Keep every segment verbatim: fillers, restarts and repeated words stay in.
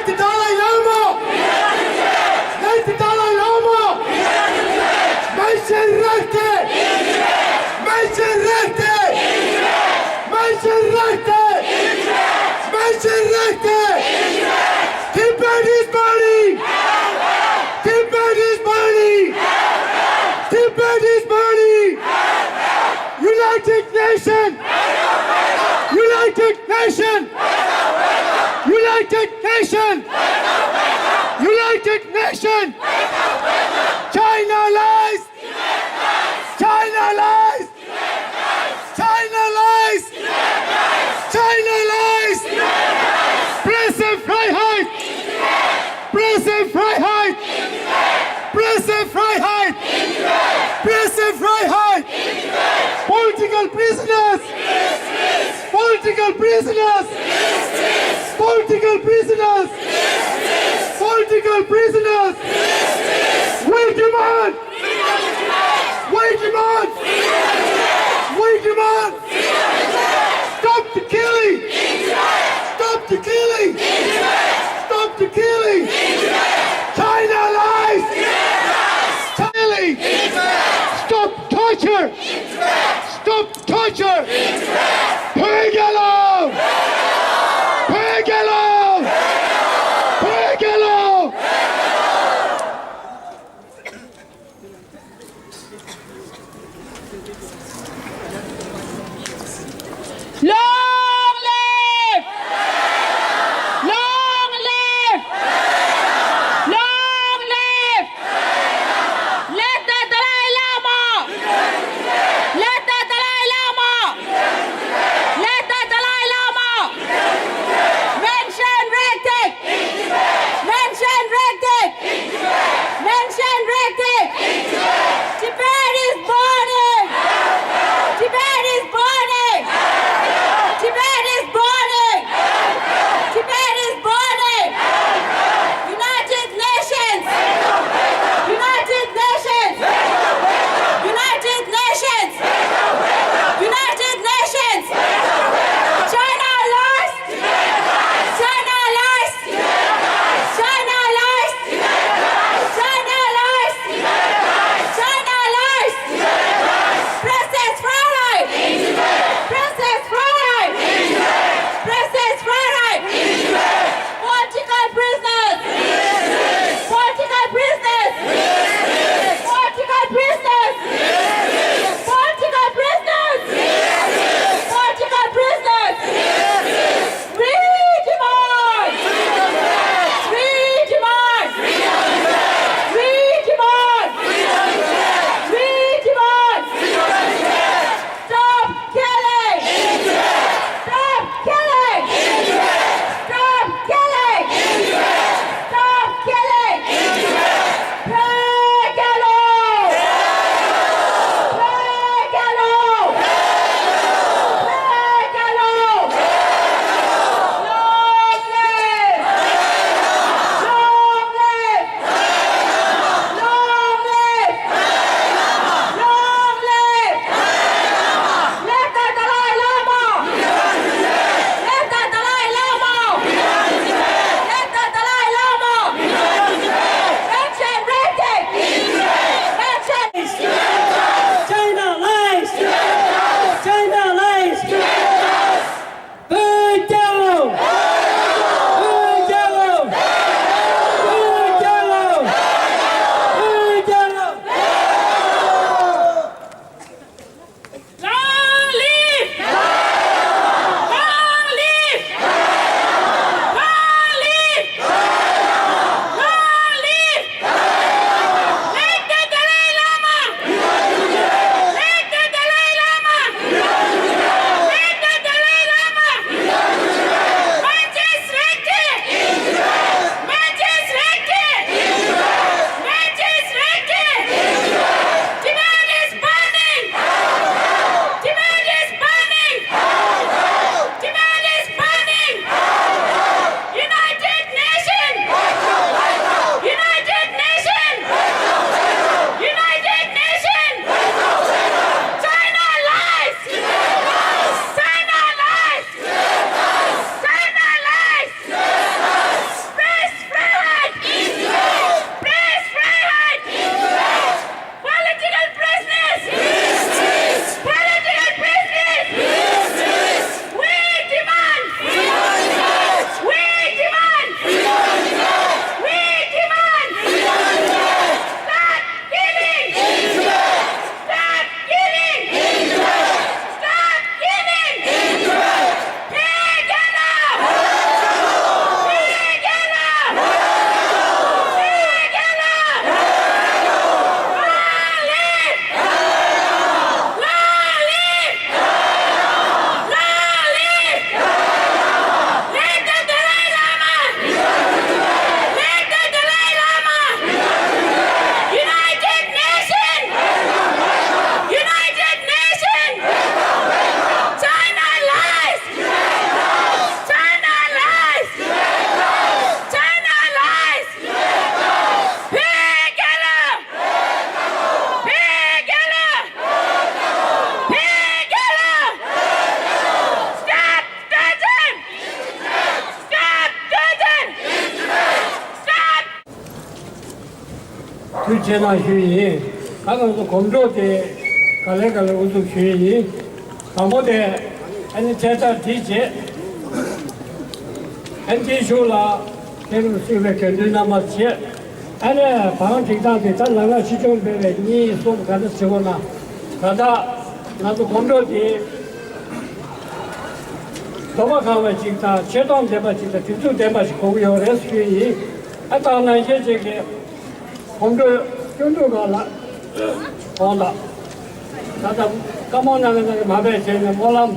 Dalai Lama! Dalai Lama! Menschenrechte! Menschenrechte! Menschenrechte! Menschenrechte! Tibet is burning! Tibet is burning! Tibet is burning! United Nation! United Nation! United Nation! United Nation! China lies! China lies! China lies! China lies! Pressefreiheit! Pressefreiheit! Pressefreiheit! Pressefreiheit! Political prisoners! Political prisoners! Political prisoners! Political prisoners! We demand! We demand! We demand! Stop the killing! Stop the killing! Stop the killing! China lies! Killing! Stop torture! Stop torture! བོད་རྒྱལ་ལོ། བོད་རྒྱལ་ལོ། བོད་རྒྱལ་ལོ། Long live! ཐུགས་རྗེ་གནང་ཞུ་ཡིན། ད་ང་ཚོ་གོམ་བགྲོད་དེ་ག་ལེ་ག་ལེ་དབུ་འཛུགས་ཞུ་ཡིན། དང་པོ་དེ་ཨ་ནི་ཐད་ཀར་དེ་རྗེས་ཨ་ནི་དེའི་གཞུག་ལ་མཁན་རིན་པོ་ཆེ་བའི་དགེ་འདུན་རྣམ་པ་བཅས་ཨ་ནི་བང་སྒྲིག་སྟངས་དེ་ད་ལམ་ཁ་ཕྱི་ཕྱོགས་འབད་བའི་གཉིས་གསུམ་ག་འདྲ་བྱེད་དགོས་ན་ད་ལྟ་ང་ཚོ་གོམ་བགྲོད་དེ་དོ་པ་ཁང་བ་ཅིག་དང་ཆེ་མཐོང་ལྡན་པ་ཅིག་དང་སྒྲིག་འཛུགས་ལྡན་པ་ཞིག་དགོས་ཀྱི་ཡོད་རེད་ཞུ་ཡིན། ཨ་ད་ནང་བཞིན་ཅིག་གི་གོམ་བགྲོད་སྐྱོན་འདུག་ག་ལ་གོང་ལ་ད་ལྟ་བཀའ་མོལ་གནང་གི་གནང་གི་མ་བས་བྱས་ནས་སྨོན་ལམ་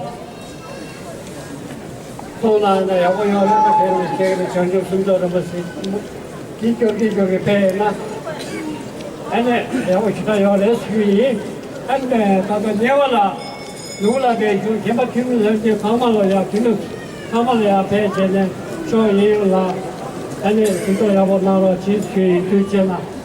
གཏོང་གནང་ན་ཡག་པོ་ཡོད་རེད་པ། དེ་ནས་བྱས་ནས་བྱང་ཆུབ་སེམས་མཆོག་རིན་པོ་ཆེ་གིས་སྐྱོར་གྱིས་སྐྱོར་གྱིས་ཕེབས་ན་ཨ་ནི་ཡག་པོ་ཞེ་དྲག་ཡོད་རེད་ཞུ་ཡིན། ཨ་ནི་ད་ལྟ་ཉེ་བ་ལ་ལུག་ལ་བའི་གཞུང་ཁྱེད་པ་ཁྱིམ་ལྷན་དེ་ཚང་མ་ལ་ཡག་དེ་ནི་ཚང་མ་ལ་ཡག་ཕེབས་བྱས་ནས་ཆོག་ཡིན་ཡོད་ལ་ཨ་ནི་ཟིན་ཐོ་ཡག་པོ་གནང་རོགས་གྱིས་ཞུ་ཡིན། ཐུགས་རྗེ་གནང་།